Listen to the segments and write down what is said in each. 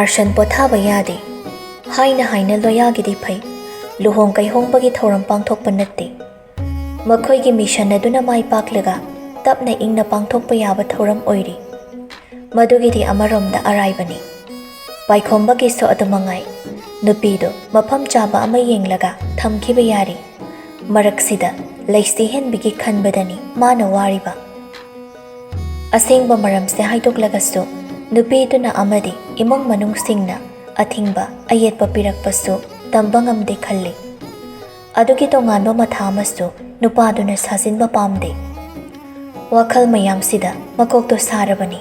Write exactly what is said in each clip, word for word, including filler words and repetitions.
ꯃꯥꯔꯁꯟ ꯄꯣꯊꯥꯕ ꯌꯥꯗꯦ꯫ ꯍꯥꯏꯅ ꯍꯥꯏꯅ ꯂꯣꯌꯥꯒꯤꯗꯤ ꯐꯩ, ꯂꯨꯍꯣꯡ ꯀꯩꯍꯣꯡꯕꯒꯤ ꯊꯧꯔꯝ ꯄꯥꯡꯊꯣꯛꯄ ꯅꯠꯇꯦ꯫ ꯃꯈꯣꯏꯒꯤ ꯃꯤꯁꯟ ꯑꯗꯨꯅ ꯃꯥꯏ ꯄꯥꯛꯂꯒ ꯇꯞꯅ ꯏꯪꯅ ꯄꯥꯡꯊꯣꯛꯄ ꯌꯥꯕ ꯊꯧꯔꯝ ꯑꯣꯏꯔꯤ꯫ ꯃꯗꯨꯒꯤꯗꯤ ꯑꯃꯔꯣꯝꯗ ꯑꯔꯥꯏꯕꯅꯤ꯫ ꯄꯥꯏꯈꯣꯝꯕꯒꯤꯁꯨ ꯑꯗꯨꯃꯉꯥꯏ꯫ ꯅꯨꯄꯤꯗꯨ ꯃꯐꯝ ꯆꯥꯕ ꯑꯃ ꯌꯦꯡꯂꯒ ꯊꯝꯈꯤꯕ ꯌꯥꯔꯤ꯫ ꯃꯔꯛꯁꯤꯗ ꯂꯩꯁꯤ ꯍꯦꯟꯕꯤꯒꯤ ꯈꯟꯕꯗꯅꯤ ꯃꯥꯅ ꯋꯥꯔꯤꯕ꯫ ꯑꯁꯦꯡꯕ ꯃꯔꯝꯁꯦ ꯍꯥꯏꯗꯣꯛꯂꯒꯁꯨ, ꯅꯨꯄꯤꯗꯨꯅ ꯑꯃꯗꯤ ꯏꯃꯨꯡ ꯃꯅꯨꯡꯁꯤꯡꯅ ꯑꯊꯤꯡꯕ ꯑꯌꯦꯠꯄ ꯄꯤꯔꯛꯄꯁꯨ ꯇꯝꯕ ꯉꯝꯗꯦ ꯈꯜꯂꯤ꯫ ꯑꯗꯨꯒꯤ ꯇꯣꯉꯥꯟꯕ ꯃꯊꯥ ꯑꯃꯁꯨ ꯅꯨꯄꯥꯗꯨꯅ ꯁꯥꯖꯤꯟꯕ ꯄꯥꯝꯗꯦ꯫ ꯋꯥꯈꯜ ꯃꯌꯥꯝꯁꯤꯗ ꯃꯀꯣꯛꯇꯣ ꯁꯥꯔꯕꯅꯤ꯫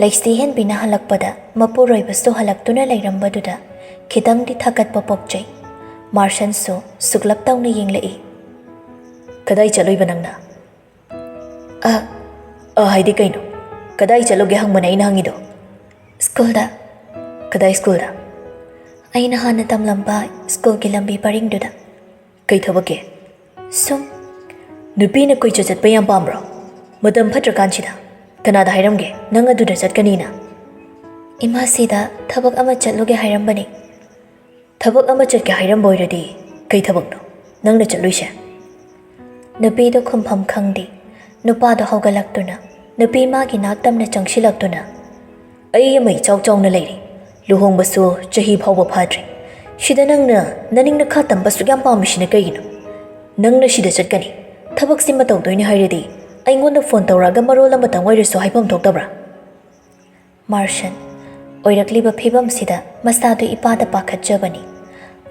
ꯂꯩꯁꯤ ꯍꯦꯟꯕꯤꯅ ꯍꯜꯂꯛꯄꯗ ꯃꯄꯨꯔꯣꯏꯕꯁꯨ ꯍꯜꯂꯛꯇꯨꯅ ꯂꯩꯔꯝꯕꯗꯨꯗ ꯈꯤꯇꯪꯗꯤ ꯊꯀꯠꯄ ꯄꯣꯛꯆꯩ꯫ ꯃꯥꯔꯁꯟꯁꯨ ꯁꯨꯛꯂꯞ ꯇꯧꯅ ꯌꯦꯡꯂꯛꯏ꯫ "ꯀꯗꯥꯏ ꯆꯠꯂꯨꯏꯕ ꯅꯪꯅ?" "ꯑ, ꯑ ꯍꯥꯏꯗꯤ ꯀꯩꯅꯣ? ꯀꯗꯥꯏ ꯆꯠꯂꯨꯒꯦ ꯍꯪꯕꯅꯦ ꯑꯩꯅ ꯍꯪꯉꯤꯗꯣ?" "ꯁ꯭ꯀꯨꯜꯗ꯫" "ꯀꯗꯥꯏ ꯁ꯭ꯀꯨꯜꯗ?" "ꯑꯩꯅ ꯍꯥꯟꯅ ꯇꯝꯂꯝꯕ ꯁ꯭ꯀꯨꯜꯒꯤ ꯂꯝꯕꯤ ꯄꯔꯤꯡꯗꯨꯗ꯫" "ꯀꯩ ꯊꯕꯛꯀꯤ?" "ꯁꯨꯝ꯫" "ꯅꯨꯄꯤꯅ ꯀꯣꯏꯆꯠ ꯆꯠꯄ ꯌꯥꯝ ꯄꯥꯝꯕ꯭ꯔꯣ? ꯃꯇꯝ ꯐꯠꯇ꯭ꯔꯀꯥꯟꯁꯤꯗ꯫ ꯀꯅꯥꯗ ꯍꯥꯏꯔꯝꯒꯦ ꯅꯪ ꯑꯗꯨꯗ ꯆꯠꯀꯅꯤꯅ?" "ꯏꯃꯥꯁꯤꯗ ꯊꯕꯛ ꯑꯃ ꯆꯠꯂꯨꯒꯦ ꯍꯥꯏꯔꯝꯕꯅꯤ꯫" "ꯊꯕꯛ ꯑꯃ ꯆꯠꯀꯦ ꯍꯥꯏꯔꯝꯕ ꯑꯣꯏꯔꯗꯤ ꯀꯩ ꯊꯕꯛꯅꯣ ꯅꯪꯅ ꯆꯠꯂꯨꯏꯁꯦ?" ꯅꯨꯄꯤꯗꯣ ꯈꯨꯝꯐꯝ ꯈꯪꯗꯦ꯫ ꯅꯨꯄꯥꯗꯣ ꯍꯧꯒꯠꯂꯛꯇꯨꯅ ꯅꯨꯄꯤ ꯃꯥꯒꯤ ꯅꯥꯛ ꯇꯝꯅ ꯆꯪꯁꯤꯜꯂꯛꯇꯨꯅ, "ꯑꯩ ꯑꯃ ꯏꯆꯥꯎ ꯆꯥꯎꯅ ꯂꯩꯔꯤ꯫ ꯂꯨꯍꯣꯡꯕꯁꯨ ꯆꯍꯤ ꯐꯥꯎꯕ ꯐꯥꯗ꯭ꯔꯤ꯫ ꯁꯤꯗ ꯅꯪꯅ ꯅꯅꯤꯡ ꯅꯈꯥ ꯇꯝꯕ ꯑꯁꯨꯛ ꯌꯥꯝ ꯄꯥꯝꯃꯤꯁꯤꯅ ꯀꯩꯒꯤꯅꯣ? ꯅꯪꯅ ꯁꯤꯗ ꯆꯠꯀꯅꯤ, ꯊꯕꯛꯁꯤꯃ ꯇꯧꯗꯣꯏꯅꯤ ꯍꯥꯏꯔꯗꯤ ꯑꯩꯉꯣꯟꯗ ꯐꯣꯟ ꯇꯧꯔꯛꯑꯒ ꯃꯔꯣꯜ ꯑꯃꯇꯪ ꯑꯣꯏꯔꯁꯨ ꯍꯥꯏꯐꯝ ꯊꯣꯛꯇꯕ꯭ꯔꯥ?" ꯃꯥꯔꯁꯟ ꯑꯣꯏꯔꯛꯂꯤꯕ ꯐꯤꯕꯝꯁꯤꯗ ꯃꯁꯥꯗꯨ ꯏꯄꯥꯗ ꯄꯥꯈꯠꯆꯕꯅꯤ꯫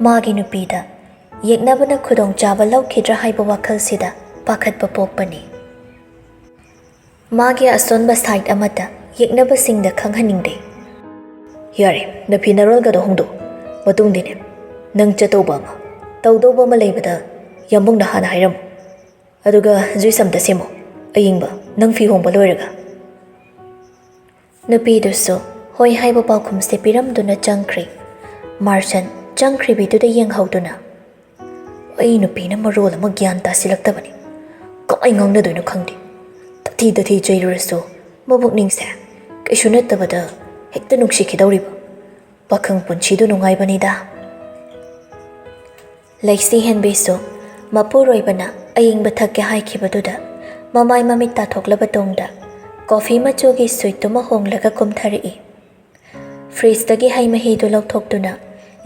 ꯃꯥꯒꯤ ꯅꯨꯄꯤꯗ ꯌꯦꯛꯅꯕꯅ ꯈꯨꯗꯣꯡꯆꯥꯕ ꯂꯧꯈꯤꯗ꯭ꯔꯥ ꯍꯥꯏꯕ ꯋꯥꯈꯜꯁꯤꯗ ꯄꯥꯈꯠꯄ ꯄꯣꯛꯄꯅꯤ꯫ ꯃꯥꯒꯤ ꯑꯁꯣꯟꯕ ꯁꯥꯏꯠ ꯑꯃꯠꯇ ꯌꯦꯛꯅꯕꯁꯤꯡꯗ ꯈꯪꯍꯟꯅꯤꯡꯗꯦ꯫ "ꯌꯥꯔꯦ, ꯅꯐꯤ ꯅꯔꯣꯜꯒꯗꯣ ꯍꯣꯡꯗꯣꯛ꯫ ꯃꯇꯨꯡꯗꯤꯅꯦ, ꯅꯪ ꯆꯠꯇꯧꯕ ꯑꯃ, ꯇꯧꯗꯧꯕ ꯑꯃ ꯂꯩꯕꯗ ꯌꯥꯝꯕꯨꯡꯗ ꯍꯥꯟꯅ ꯍꯥꯏꯔꯝꯃꯨ꯫ ꯑꯗꯨꯒ ꯖꯨꯏꯁ ꯑꯝꯇ ꯁꯦꯝꯃꯣ, ꯑꯌꯤꯡꯕ, ꯅꯪ ꯐꯤ ꯍꯣꯡꯕ ꯂꯣꯏꯔꯒ꯫" ꯅꯨꯄꯤꯗꯨꯁꯨ ꯍꯣꯏ ꯍꯥꯏꯕ ꯄꯥꯎꯈꯨꯝꯁꯦ ꯄꯤꯔꯝꯗꯨꯅ ꯆꯪꯈ꯭ꯔꯦ꯫ ꯃꯥꯔꯁꯟ ꯆꯪꯈ꯭ꯔꯤꯕꯤꯗꯨꯗ ꯌꯦꯡꯍꯧꯗꯨꯅ, "ꯑꯩ ꯅꯨꯄꯤꯅ ꯃꯔꯣꯜ ꯑꯃ ꯒ꯭ꯌꯥꯟ ꯇꯥꯁꯤꯜꯂꯛꯇꯕꯅꯤ꯫ ꯀꯃꯥꯏ ꯉꯥꯡꯅꯗꯣꯏꯅꯣ ꯈꯪꯗꯦ꯫ ꯇꯊꯤ ꯇꯊꯤ ꯆꯩꯔꯨꯔꯁꯨ ꯃꯕꯨꯛꯅꯤꯡꯁꯦ ꯀꯩꯁꯨ ꯅꯠꯇꯕꯗ ꯍꯦꯛꯇ ꯅꯨꯡꯁꯤꯈꯤꯗꯧꯔꯤꯕ꯫ ꯄꯥꯈꯪ ꯄꯨꯟꯁꯤꯗꯨ ꯅꯨꯡꯉꯥꯏꯕꯅꯤꯗ꯫ ꯂꯩꯁꯤ ꯍꯦꯟꯕꯤꯁꯨ ꯃꯄꯨꯔꯣꯏꯕꯅ ꯑꯏꯪꯕ ꯊꯛꯀꯦ ꯍꯥꯏꯈꯤꯕꯗꯨꯗ ꯃꯃꯥꯏ ꯃꯃꯤꯠ ꯇꯥꯊꯣꯛꯂꯕ ꯇꯨꯡꯗ ꯀꯣꯐꯤ ꯃꯆꯨꯒꯤ ꯁ꯭ꯋꯤꯠꯇꯨꯃ ꯍꯣꯡꯂꯒ ꯀꯨꯝꯊꯔꯛꯏ꯫ ꯐ꯭ꯔꯤꯖꯇꯒꯤ ꯍꯩ ꯃꯍꯤꯗꯨ ꯂꯧꯊꯣꯛꯇꯨꯅ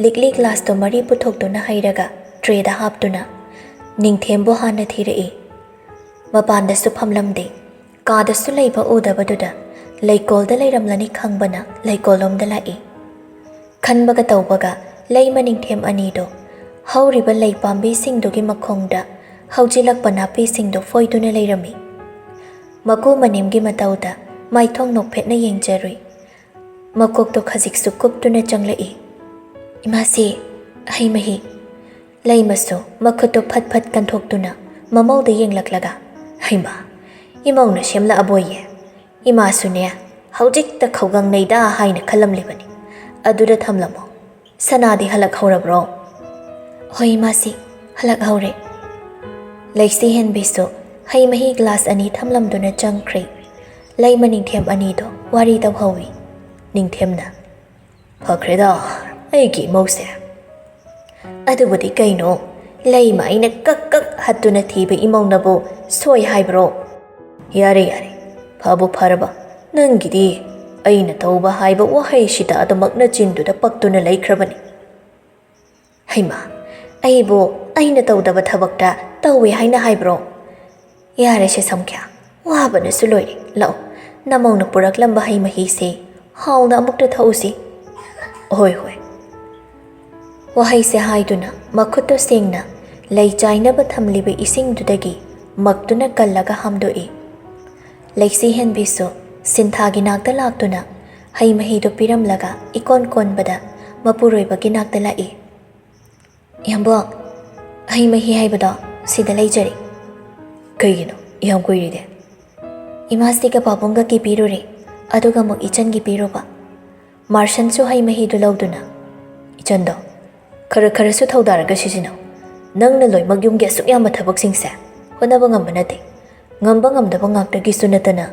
ꯂꯤꯛꯂꯤ ꯒ꯭ꯂꯥꯁꯇꯣ ꯃꯔꯤ ꯄꯨꯊꯣꯛꯇꯨꯅ ꯍꯩꯔꯒ ꯇ꯭ꯔꯦꯗ ꯍꯥꯞꯇꯨꯅ ꯅꯤꯡꯊꯦꯝꯕꯨ ꯍꯥꯟꯅ ꯊꯤꯔꯛꯏ꯫ ꯃꯄꯥꯟꯗꯁꯨ ꯐꯝꯂꯝꯗꯦ꯫ ꯀꯥꯗꯁꯨ ꯂꯩꯕ ꯎꯗꯕꯗꯨꯗ ꯂꯩꯀꯣꯜꯗ ꯂꯩꯔꯝꯂꯅꯤ ꯈꯪꯕꯅ ꯂꯩꯀꯣꯜꯂꯣꯝꯗ ꯂꯥꯛꯏ꯫ ꯈꯟꯕꯒ ꯇꯧꯕꯒ ꯂꯩꯃ ꯅꯤꯡꯊꯦꯝ ꯑꯅꯤꯗꯣ ꯍꯧꯔꯤꯕ ꯂꯩ ꯄꯥꯝꯕꯤꯁꯤꯡꯗꯨꯒꯤ ꯃꯈꯣꯡꯗ ꯍꯧꯖꯤꯜꯂꯛꯄ ꯅꯥꯄꯤꯁꯤꯡꯗꯣ ꯐꯣꯏꯗꯨꯅ ꯂꯩꯔꯝꯃꯤ꯫ ꯃꯀꯨ ꯃꯅꯤꯝꯒꯤ ꯃꯇꯧꯗ ꯃꯥꯏꯊꯣꯡ ꯅꯣꯛꯐꯦꯠꯅ ꯌꯦꯡꯖꯔꯨꯏ꯫ ꯃꯀꯣꯛꯇꯣ ꯈꯖꯤꯛꯁꯨ ꯀꯨꯞꯇꯨꯅ ꯆꯪꯂꯛꯏ꯫ "ꯏꯃꯥꯁꯤ, ꯍꯩ ꯃꯍꯤ꯫" ꯂꯩꯃꯁꯨ ꯃꯈꯨꯠꯇꯣ ꯐꯠ ꯐꯠ ꯀꯟꯊꯣꯛꯇꯨꯅ ꯃꯃꯧꯗ ꯌꯦꯡꯂꯛꯂꯒ, "ꯍꯩꯃꯥ, ꯏꯃꯧꯅ ꯁꯦꯝꯂꯛꯑꯕꯣꯏꯌꯦ꯫ ꯏꯃꯥꯁꯨꯅꯦ, ꯍꯧꯖꯤꯛꯇ ꯈꯧꯒꯪꯅꯩꯗ ꯍꯥꯏꯅ ꯈꯜꯂꯝꯂꯤꯕꯅꯤ꯫ ꯑꯗꯨꯗ ꯊꯝꯂꯝꯃꯣ꯫ ꯁꯅꯥꯗꯤ ꯍꯜꯂꯛꯍꯧꯔꯕ꯭ꯔꯣ?" "ꯍꯣꯏ ꯏꯃꯥꯁꯤ, ꯍꯜꯂꯛꯍꯧꯔꯦ꯫" ꯂꯩꯁꯤ ꯍꯦꯟꯕꯤꯁꯨ ꯍꯩ ꯃꯍꯤ ꯒ꯭ꯂꯥꯁ ꯑꯅꯤ ꯊꯝꯂꯝꯗꯨꯅ ꯆꯪꯈ꯭ꯔꯦ꯫ ꯂꯩꯃ ꯅꯤꯡꯊꯦꯝ ꯑꯅꯤꯗꯣ ꯋꯥꯔꯤ ꯇꯧꯍꯧꯏ꯫ ꯅꯤꯡꯊꯦꯝꯅ, "ꯐꯈ꯭ꯔꯦꯗ ꯑꯩꯒꯤ ꯏꯃꯧꯁꯦ꯫ ꯑꯗꯨꯕꯨꯗꯤ ꯀꯩꯅꯣ, ꯂꯩꯃ ꯑꯩꯅ ꯀꯛ ꯀꯛ ꯍꯠꯇꯨꯅ ꯊꯤꯕ ꯏꯃꯧꯅꯕꯨ ꯁꯣꯏ ꯍꯥꯏꯕ꯭ꯔꯣ? ꯌꯥꯔꯦ, ꯌꯥꯔꯦ, ꯐꯕꯨ ꯐꯔꯕ꯫ ꯅꯪꯒꯤꯗꯤ ꯑꯩꯅ ꯇꯧꯕ ꯍꯥꯏꯕ ꯋꯥꯍꯩꯁꯤꯗ ꯑꯗꯨꯃꯛ ꯅꯆꯤꯟꯗꯨꯗ ꯄꯛꯇꯨꯅ ꯂꯩꯈ꯭ꯔꯕꯅꯤ꯫" "ꯍꯩꯃꯥ, ꯑꯩꯕꯨ ꯑꯩꯅ ꯇꯧꯗꯕ ꯊꯕꯛꯇ ꯇꯧꯏ ꯍꯥꯏꯅ ꯍꯥꯏꯕ꯭ꯔꯣ? ꯌꯥꯔꯦꯁꯦ ꯁꯝꯈ꯭ꯌꯥ, ꯋꯥꯕꯅꯁꯨ ꯂꯣꯏꯔꯦ꯫ ꯂꯥꯛꯑꯣ, ꯅꯃꯧꯅ ꯄꯨꯔꯛꯂꯝꯕ ꯍꯩ ꯃꯍꯤꯁꯦ ꯍꯥꯎꯅ ꯑꯃꯨꯛꯇ ꯊꯛꯎꯁꯤ꯫" "ꯍꯣꯏ, ꯍꯣꯏ꯫" ꯋꯥꯍꯩꯁꯦ ꯍꯥꯏꯗꯨꯅ ꯃꯈꯨꯠꯇꯣ ꯁꯦꯡꯅ ꯂꯩ ꯆꯥꯏꯅꯕ ꯊꯝꯂꯤꯕ ꯏꯁꯤꯡꯗꯨꯗꯒꯤ ꯃꯛꯇꯨꯅ ꯀꯜꯂꯒ ꯍꯥꯝꯗꯣꯛꯏ꯫ ꯂꯩꯁꯤ ꯍꯦꯟꯕꯤꯁꯨ ꯁꯤꯟꯊꯥꯒꯤ ꯅꯥꯛꯇ ꯂꯥꯛꯇꯨꯅ ꯍꯩ ꯃꯍꯤꯗꯨ ꯄꯤꯔꯝꯂꯒ ꯏꯀꯣꯟ ꯀꯣꯟꯕꯗ ꯃꯄꯨꯔꯣꯏꯕꯒꯤ ꯅꯥꯛꯇ ꯂꯥꯛꯏ꯫ "ꯏꯌꯥꯝꯕꯣ, ꯍꯩ ꯃꯍꯤ ꯍꯥꯏꯕꯗꯣ ꯁꯤꯗ ꯂꯩꯖꯔꯦ꯫" "ꯀꯩꯒꯤꯅꯣ ꯌꯥꯝ ꯀꯨꯏꯔꯤꯗꯤ?" "ꯏꯃꯥꯁꯤꯒ ꯄꯥꯕꯨꯡꯒ ꯀꯤ ꯄꯤꯔꯨꯔꯦ, ꯑꯗꯨꯒ ꯑꯃꯨꯛ ꯏꯆꯟꯒꯤ ꯄꯤꯔꯨꯕ꯫" ꯃꯥꯔꯁꯟꯁꯨ ꯍꯩ ꯃꯍꯤꯗꯨ ꯂꯧꯗꯨꯅ, "ꯏꯆꯟꯗꯣ, ꯈꯔ ꯈꯔꯁꯨ ꯊꯧꯗꯥꯔꯒ ꯁꯤꯖꯤꯟꯅꯧ꯫ ꯅꯪꯅ ꯂꯣꯏꯃꯛ ꯌꯨꯝꯒꯤ ꯑꯁꯨꯛ ꯌꯥꯝꯕ ꯊꯕꯛꯁꯤꯡꯁꯦ ꯍꯣꯠꯅꯕ ꯉꯝꯕ ꯅꯠꯇꯦ꯫ ꯉꯝꯕ ꯉꯝꯗꯕ ꯉꯥꯛꯇꯒꯤꯁꯨ ꯅꯠꯇꯅ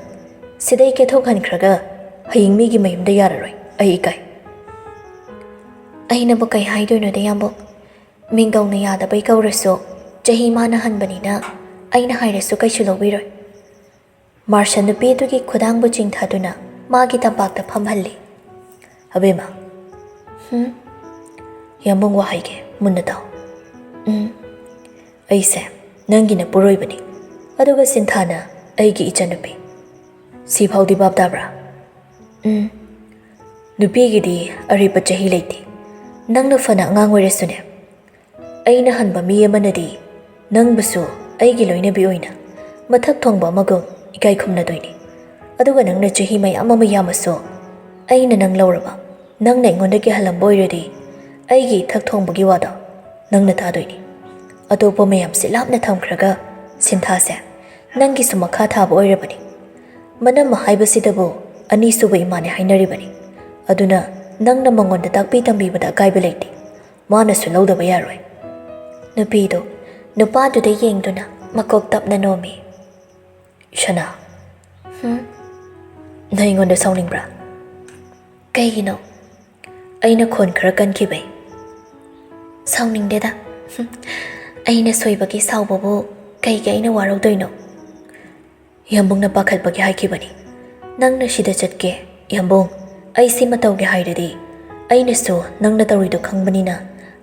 ꯁꯤꯗꯩ ꯀꯦꯊꯣꯛꯍꯟꯈ꯭ꯔꯒ ꯍꯌꯦꯡ ꯃꯤꯒꯤ ꯃꯌꯨꯝꯗ ꯌꯥꯔꯔꯣꯏ꯫ ꯑꯩ ꯏꯀꯥꯏ꯫ ꯑꯩꯅꯕꯨ ꯀꯩ ꯍꯥꯏꯗꯣꯏꯅꯣꯗ, ꯌꯥꯝꯕꯨꯡ? ꯃꯤꯡꯒꯧꯅ ꯌꯥꯗꯕꯩ ꯀꯧꯔꯁꯨ, ꯆꯍꯤ ꯃꯥꯅ ꯍꯟꯕꯅꯤꯅ ꯑꯩꯅ ꯍꯥꯏꯔꯁꯨ ꯀꯩꯁꯨ ꯂꯧꯕꯤꯔꯣꯏ꯫ ꯃꯥꯔꯁꯟ ꯅꯨꯄꯤ ꯑꯗꯨꯒꯤ ꯈꯨꯗꯥꯡꯕꯨ ꯆꯤꯡꯊꯗꯨꯅ ꯃꯥꯒꯤ ꯇꯝꯄꯥꯛꯇ ꯐꯝꯍꯜꯂꯤ꯫ "ꯑꯕꯦꯝꯃ, ꯍꯨꯝ?" "ꯌꯥꯝꯕꯨꯡ, ꯋꯥ ꯍꯥꯏꯒꯦ, ꯃꯨꯟꯅ ꯇꯥꯎ꯫" "ꯎꯝ?" "ꯑꯩꯁꯦ ꯅꯪꯒꯤ ꯅꯄꯨꯔꯣꯏꯕꯅꯤ, ꯑꯗꯨꯒ ꯁꯤꯟꯊꯥꯅ ꯑꯩꯒꯤ ꯏꯆꯟꯅꯨꯄꯤ꯫ ꯁꯤꯐꯥꯎꯗꯤ ꯚꯥꯞ ꯇꯥꯕ꯭ꯔꯥ?" "ꯎꯝ꯫" "ꯅꯨꯄꯤꯒꯤꯗꯤ ꯑꯔꯦꯞꯄ ꯆꯍꯤ ꯂꯩꯇꯦ꯫ ꯅꯪꯅ ꯐꯅ ꯑꯉꯥꯡ ꯑꯣꯏꯔꯁꯨꯅꯦ, ꯑꯩꯅ ꯍꯟꯕ ꯃꯤ ꯑꯃꯅꯗꯤ ꯅꯪꯕꯨꯁꯨ ꯑꯩꯒꯤ ꯂꯣꯏꯅꯕꯤ ꯑꯣꯏꯅ ꯃꯊꯛ ꯊꯣꯡꯕ ꯑꯃꯒꯨꯝ ꯏꯀꯥꯏ ꯈꯨꯝꯅꯗꯣꯏꯅꯤ꯫ ꯑꯗꯨꯒ ꯅꯪꯅ ꯆꯍꯤ ꯃꯌꯥꯝ ꯑꯃ ꯌꯥꯝꯃꯁꯨ, ꯑꯩꯅ ꯅꯪ ꯂꯧꯔꯕ, ꯅꯪꯅ ꯑꯩꯉꯣꯟꯗꯒꯤ ꯍꯜꯂꯝꯕ ꯑꯣꯏꯔꯗꯤ, ꯑꯩꯒꯤ ꯏꯊꯛ ꯊꯣꯡꯕꯒꯤ ꯋꯥꯗꯣ ꯅꯪꯅ ꯇꯥꯗꯣꯏꯅꯤ꯫ ꯑꯇꯣꯞꯄ ꯃꯌꯥꯝꯁꯦ ꯂꯥꯞꯅ ꯊꯝꯈ꯭ꯔꯒ ꯁꯤꯟꯊꯥꯁꯦ ꯅꯪꯒꯤꯁꯨ ꯃꯈꯥ ꯊꯥꯕ ꯑꯣꯏꯔꯕꯅꯤ꯫ ꯃꯅꯝꯃ ꯍꯥꯏꯕꯁꯤꯗꯕꯨ ꯑꯅꯤꯁꯨꯕ ꯏꯃꯥꯅꯦ ꯍꯥꯏꯅꯔꯤꯕꯅꯤ꯫ ꯑꯗꯨꯅ ꯅꯪꯅ ꯃꯉꯣꯟꯗ ꯇꯥꯛꯄꯤ ꯇꯝꯕꯤꯕꯗ ꯑꯀꯥꯏꯕ ꯂꯩꯇꯦ꯫ ꯃꯥꯅꯁꯨ ꯂꯧꯗꯕ ꯌꯥꯔꯣꯏ꯫" ꯅꯨꯄꯤꯗꯨ ꯅꯨꯄꯥꯗꯨꯗ ꯌꯦꯡꯗꯨꯅ ꯃꯀꯣꯛ ꯇꯞꯅ ꯅꯣꯝꯃꯤ꯫ "ꯁꯅꯥ, ꯍꯨꯝ?" "ꯅꯪ ꯑꯩꯉꯣꯟꯗ ꯁꯥꯎꯅꯤꯡꯕ꯭ꯔꯥ?" "ꯀꯩꯒꯤꯅꯣ?" "ꯑꯩꯅ ꯈꯣꯟ ꯈꯔ ꯀꯟꯈꯤꯕꯩ꯫" "ꯁꯥꯎꯅꯤꯡꯗꯦꯗ꯫ ꯍꯨꯝ, ꯑꯩꯅ ꯁꯣꯏꯕꯒꯤ ꯁꯥꯎꯕꯕꯨ ꯀꯩꯒꯤ ꯑꯩꯅ ꯋꯥꯔꯧꯗꯣꯏꯅꯣ?" "ꯌꯥꯝꯕꯨꯡꯅ ꯄꯥꯈꯠꯄꯒꯤ ꯍꯥꯏꯈꯤꯕꯅꯤ꯫ ꯅꯪꯅ ꯁꯤꯗ ꯆꯠꯀꯦ, ꯌꯥꯝꯕꯨꯡ, ꯑꯩ ꯁꯤꯃ ꯇꯧꯒꯦ ꯍꯥꯏꯔꯗꯤ, ꯑꯩꯅꯁꯨ ꯅꯪꯅ ꯇꯧꯔꯤꯗꯣ ꯈꯪꯕꯅꯤꯅ,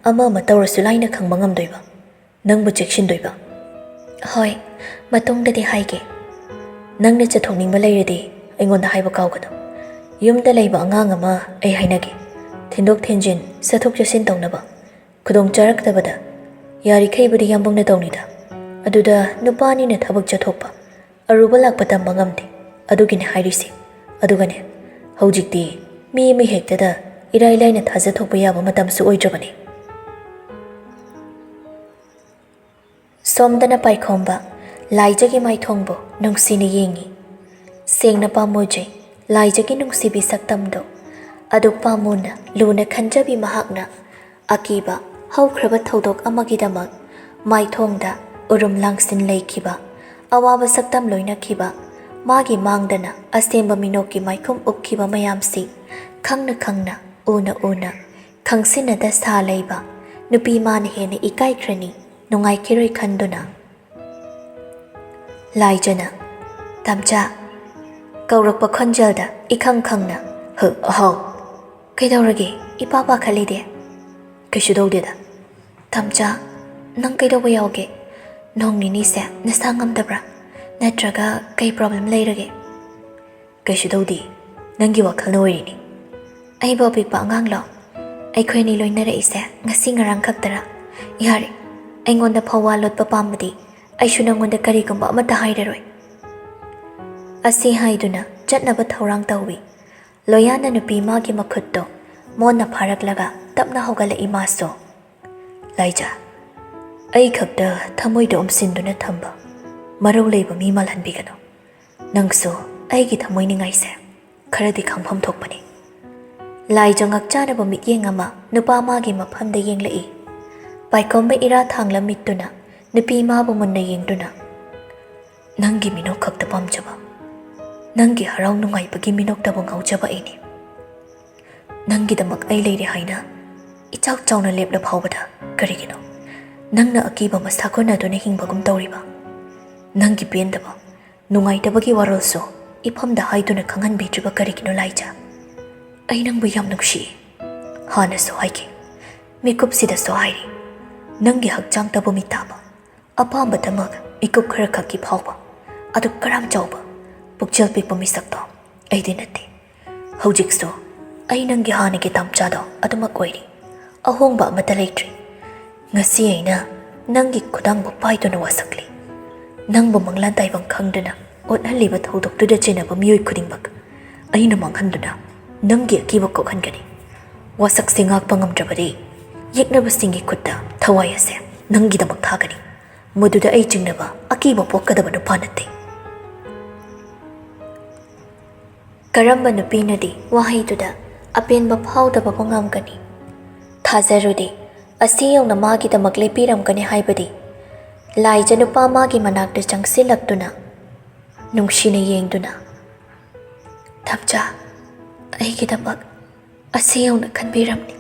ꯑꯃ ꯑꯃ ꯇꯧꯔꯁꯨ ꯂꯥꯏꯅ ꯈꯪꯕ ꯉꯝꯗꯣꯏꯕ꯫ ꯅꯪꯕꯨ ꯆꯦꯛꯁꯤꯟꯗꯣꯏꯕ꯫" "ꯍꯣꯏ, ꯃꯇꯨꯡꯗꯗꯤ ꯍꯥꯏꯒꯦ꯫" "ꯅꯪꯅ ꯆꯠꯊꯣꯛꯅꯤꯡꯕ ꯂꯩꯔꯗꯤ ꯑꯩꯉꯣꯟꯗ ꯍꯥꯏꯕ ꯀꯥꯎꯒꯅꯨ꯫ ꯌꯨꯝꯗ ꯂꯩꯕ ꯑꯉꯥꯡ ꯑꯃ ꯑꯩ ꯍꯥꯏꯅꯒꯦ꯫ ꯊꯤꯟꯗꯣꯛ ꯊꯤꯟꯖꯤꯟ, ꯆꯠꯊꯣꯛ ꯆꯠꯁꯤꯟ ꯇꯧꯅꯕ꯫ ꯈꯨꯗꯣꯡ ꯆꯥꯔꯛꯇꯕꯗ ꯌꯥꯔꯤꯈꯩꯕꯨꯗꯤ ꯌꯥꯝꯕꯨꯡꯅ ꯇꯧꯅꯤꯗ꯫ ꯑꯗꯨꯗ ꯅꯨꯄꯥꯅꯤꯅ ꯊꯕꯛ ꯆꯠꯊꯣꯛꯄ, ꯑꯔꯨꯕ ꯂꯥꯛꯄ ꯇꯝꯕ ꯉꯝꯗꯦ꯫ ꯑꯗꯨꯒꯤꯅꯦ ꯍꯥꯏꯔꯤꯁꯦ꯫ ꯑꯗꯨꯒꯅꯦ, ꯍꯧꯖꯤꯛꯇꯤ ꯃꯤ ꯑꯃ ꯍꯦꯛꯇꯗ ꯏꯔꯥꯏ ꯂꯥꯏꯅ ꯊꯥꯖꯊꯣꯛꯄ ꯌꯥꯕ ꯃꯇꯝꯁꯨ ꯑꯣꯏꯗ꯭ꯔꯕꯅꯤ꯫" ꯁꯣꯝꯗꯅ ꯄꯥꯏꯈꯣꯝꯕ, ꯂꯥꯏꯖꯒꯤ ꯃꯥꯏꯊꯣꯡꯕꯨ ꯅꯨꯡꯁꯤꯅ ꯌꯦꯡꯉꯤ꯫ ꯁꯦꯡꯅ ꯄꯥꯝꯃꯨꯖꯩ ꯂꯥꯏꯖꯒꯤ ꯅꯨꯡꯁꯤꯕꯤ ꯁꯛꯇꯝꯗꯨ꯫ ꯑꯗꯨꯛ ꯄꯥꯝꯃꯨꯅ ꯂꯨꯅ ꯈꯟꯖꯕꯤ ꯃꯍꯥꯛꯅ ꯑꯀꯤꯕ ꯍꯧꯈ꯭ꯔꯕ ꯊꯧꯗꯣꯛ ꯑꯃꯒꯤꯗꯃꯛ ꯃꯥꯏꯊꯣꯡꯗ ꯎꯔꯨꯝ ꯂꯥꯡꯁꯤꯟ ꯂꯩꯈꯤꯕ, ꯑꯋꯥꯕ ꯁꯛꯇꯝ ꯂꯣꯏꯅꯈꯤꯕ, ꯃꯥꯒꯤ ꯃꯥꯡꯗꯅ ꯑꯁꯦꯡꯕ ꯃꯤꯅꯣꯛꯀꯤ ꯃꯥꯏꯈꯨꯝ ꯎꯞꯈꯤꯕ ꯃꯌꯥꯝꯁꯤ ꯈꯪꯅ ꯈꯪꯅ, ꯎꯅ ꯎꯅ, ꯈꯪꯁꯤꯟꯅꯗ ꯁꯥ ꯂꯩꯕ ꯅꯨꯄꯤ ꯃꯥꯅ ꯍꯦꯟꯅ ꯏꯀꯥꯏꯈ꯭ꯔꯅꯤ, ꯅꯨꯡꯉꯥꯏꯈꯤꯔꯣꯏ ꯈꯟꯗꯨꯅ꯫ ꯂꯥꯏꯖꯅ "ꯇꯝꯆꯥ" ꯀꯧꯔꯛꯄ ꯈꯣꯟꯖꯦꯜꯗ ꯏꯈꯪ ꯈꯪꯅ, "ꯍ, ꯍꯥꯎ꯫ ꯀꯩꯗꯧꯔꯒꯦ? ꯏꯄꯥ ꯄꯥꯈꯠꯂꯤꯗꯤ?" "ꯀꯩꯁꯨ ꯇꯧꯗꯦꯗ꯫ ꯇꯝꯆꯥ, ꯅꯪ ꯀꯩꯗꯧꯕ ꯌꯥꯎꯒꯦ? ꯅꯣꯡ ꯅꯤꯅꯤꯁꯦ ꯅꯁꯥ ꯉꯝꯗꯕ꯭ꯔꯥ? ꯅꯠꯇ꯭ꯔꯒ ꯀꯩ ꯄ꯭ꯔꯣꯕ꯭ꯂꯦꯝ ꯂꯩꯔꯒꯦ?" "ꯀꯩꯁꯨ ꯇꯧꯗꯦ꯫ ꯅꯪꯒꯤ ꯋꯥꯈꯜꯅ ꯑꯣꯏꯔꯤꯅꯤ꯫" "ꯑꯩꯕꯨ ꯑꯄꯤꯛꯄ ꯑꯉꯥꯡꯂꯣ? ꯑꯩꯈꯣꯏ ꯑꯅꯤ ꯂꯣꯏꯅꯔꯛꯏꯁꯦ ꯉꯁꯤ ꯉꯔꯥꯡ ꯈꯛꯇꯔꯥ? ꯌꯥꯔꯦ, ꯑꯩꯉꯣꯟꯗ ꯐꯧꯋꯥ ꯂꯣꯠꯄ ꯄꯥꯝꯕꯗꯤ ꯑꯩꯁꯨ ꯅꯪꯉꯣꯟꯗ ꯀꯔꯤꯒꯨꯝꯕ ꯑꯃꯠꯇ ꯍꯥꯏꯔꯔꯣꯏ꯫" ꯑꯁꯤ ꯍꯥꯏꯗꯨꯅ ꯆꯠꯅꯕ ꯊꯧꯔꯥꯡ ꯇꯧꯏ꯫ ꯂꯣꯌꯥꯅ ꯅꯨꯄꯤ ꯃꯥꯒꯤ ꯃꯈꯨꯠꯇꯣ ꯃꯣꯟꯅ ꯐꯥꯔꯛꯂꯒ ꯇꯞꯅ ꯍꯧꯒꯠꯂꯛꯏ ꯃꯥꯁꯨ꯫ "ꯂꯥꯏꯖꯥ, ꯑꯩ ꯈꯛꯇ ꯊꯃꯣꯏꯗ ꯎꯝꯁꯤꯟꯗꯨꯅ ꯊꯝꯕ ꯃꯔꯧ ꯂꯩꯕ ꯃꯤ ꯃꯥꯜꯍꯟꯕꯤꯒꯅꯨ꯫ ꯅꯪꯁꯨ ꯑꯩꯒꯤ ꯊꯃꯣꯏ ꯅꯤꯡꯉꯥꯏꯁꯦ ꯈꯔꯗꯤ ꯈꯪꯐꯝ ꯊꯣꯛꯄꯅꯤ꯫" ꯂꯥꯏꯖ ꯉꯛꯆꯥꯅꯕ ꯃꯤꯠꯌꯦꯡ ꯑꯃ ꯅꯨꯄꯥ ꯃꯥꯒꯤ ꯃꯐꯝꯗ ꯌꯦꯡꯂꯛꯏ꯫ ꯄꯥꯏꯈꯣꯝꯕ ꯏꯔꯥ ꯊꯥꯡꯂ ꯃꯤꯠꯇꯨꯅ ꯅꯨꯄꯤ ꯃꯥꯕꯨ ꯃꯨꯟꯅ ꯌꯦꯡꯗꯨꯅ, "ꯅꯪꯒꯤ ꯃꯤꯅꯣꯛ ꯈꯛꯇ ꯄꯥꯝꯖꯕ, ꯅꯪꯒꯤ ꯍꯔꯥꯎ ꯅꯨꯡꯉꯥꯏꯕꯒꯤ ꯃꯤꯅꯣꯛꯇꯕꯨ ꯉꯥꯎꯖꯕ ꯑꯩꯅꯤ꯫ ꯅꯪꯒꯤꯗꯃꯛ ꯑꯩ ꯂꯩꯔꯦ ꯍꯥꯏꯅ ꯏꯆꯥꯎ ꯆꯥꯎꯅ ꯂꯦꯞꯂ ꯐꯥꯎꯕꯗ ꯀꯔꯤꯒꯤꯅꯣ ꯅꯪꯅ ꯑꯀꯤꯕ ꯑꯃ ꯁꯥꯒꯣꯟꯅꯗꯨꯅ ꯍꯤꯡꯕꯒꯨꯝ ꯇꯧꯔꯤꯕ? ꯅꯪꯒꯤ ꯄꯦꯟꯗꯕ, ꯅꯨꯡꯉꯥꯏꯇꯕꯒꯤ ꯋꯥꯔꯣꯜꯁꯨ ꯏꯐꯝꯗ ꯍꯥꯏꯗꯨꯅ ꯈꯪꯍꯟꯕꯤꯗ꯭ꯔꯤꯕ ꯀꯔꯤꯒꯤꯅꯣ ꯂꯥꯏꯖꯥ? ꯑꯩ ꯅꯪꯕꯨ ꯌꯥꯝ ꯅꯨꯡꯁꯤꯌꯦ꯫ ꯍꯥꯟꯅꯁꯨ ꯍꯥꯏꯈꯤ, ꯃꯤꯀꯨꯞꯁꯤꯗꯁꯨ ꯍꯥꯏꯔꯤ, ꯅꯪꯒꯤ ꯍꯛꯆꯥꯡꯇꯕꯨ ꯃꯤꯠ ꯇꯥꯕ, ꯑꯄꯥꯝꯕꯗꯃꯛ ꯃꯤꯀꯨꯞ ꯈꯔꯈꯛꯀꯤ ꯐꯥꯎꯕ, ꯑꯗꯨ ꯀꯔꯝ ꯆꯥꯎꯕ ꯄꯨꯛꯆꯦꯜ ꯄꯤꯛꯄ ꯃꯤꯁꯛꯇꯣ ꯑꯩꯗꯤ ꯅꯠꯇꯦ꯫ ꯍꯧꯖꯤꯛꯁꯨ ꯑꯩ ꯅꯪꯒꯤ ꯍꯥꯟꯅꯒꯤ ꯇꯥꯝꯆꯥꯗꯣ ꯑꯗꯨꯃꯛ ꯑꯣꯏꯔꯤ꯫ ꯑꯍꯣꯡꯕ ꯑꯃꯠꯇ ꯂꯩꯇ꯭ꯔꯤ꯫ ꯉꯁꯤ ꯑꯩꯅ ꯅꯪꯒꯤ ꯈꯨꯗꯥꯡꯕꯨ ꯄꯥꯏꯗꯨꯅ ꯋꯥꯁꯛꯂꯤ꯫ ꯅꯪꯕꯨ ꯃꯪꯂꯥꯟ ꯇꯥꯏꯕꯪ ꯈꯪꯗꯅ ꯑꯣꯠꯍꯜꯂꯤꯕ ꯊꯧꯗꯣꯛꯇꯨꯗ ꯆꯦꯟꯅꯕ ꯃꯤꯑꯣꯏ ꯈꯨꯗꯤꯡꯃꯛ ꯑꯩꯅ ꯃꯥꯡꯍꯟꯗꯨꯅ ꯅꯪꯒꯤ ꯑꯀꯤꯕ ꯀꯣꯛꯍꯟꯒꯅꯤ꯫ ꯋꯥꯁꯛꯁꯦ ꯉꯥꯛꯄ ꯉꯝꯗ꯭ꯔꯕꯗꯤ ꯌꯦꯛꯅꯕꯁꯤꯡꯒꯤ ꯈꯨꯠꯇ ꯊꯋꯥꯏ ꯑꯁꯦ ꯅꯪꯒꯤꯗꯃꯛ ꯊꯥꯒꯅꯤ꯫ ꯃꯗꯨꯗ ꯑꯩ ꯆꯤꯡꯅꯕ ꯑꯀꯤꯕ ꯄꯣꯛꯀꯗꯕ ꯅꯨꯄꯥ ꯅꯠꯇꯦ꯫ ꯀꯔꯝꯕ ꯅꯨꯄꯤꯅꯗꯤ ꯋꯥꯍꯩꯗꯨꯗ ꯑꯄꯦꯟꯕ ꯐꯥꯎꯗꯕꯕꯨ ꯉꯝꯒꯅꯤ? ꯊꯥꯖꯔꯨꯗꯦ, ꯑꯁꯤ ꯌꯧꯅ ꯃꯥꯒꯤꯗꯃꯛ ꯂꯦꯞꯄꯤꯔꯝꯒꯅꯤ ꯍꯥꯏꯕꯗꯤ꯫ ꯂꯥꯏꯖ ꯅꯨꯄꯥ ꯃꯥꯒꯤ ꯃꯅꯥꯛꯇ ꯆꯪꯁꯤꯜꯂꯛꯇꯨꯅ, ꯅꯨꯡꯁꯤꯅ ꯌꯦꯡꯗꯨꯅ, "ꯊꯝꯆꯥ, ꯑꯩꯒꯤꯗꯃꯛ ꯑꯁꯤ ꯌꯧꯅ ꯈꯟꯕꯤꯔꯝꯂꯤ꯫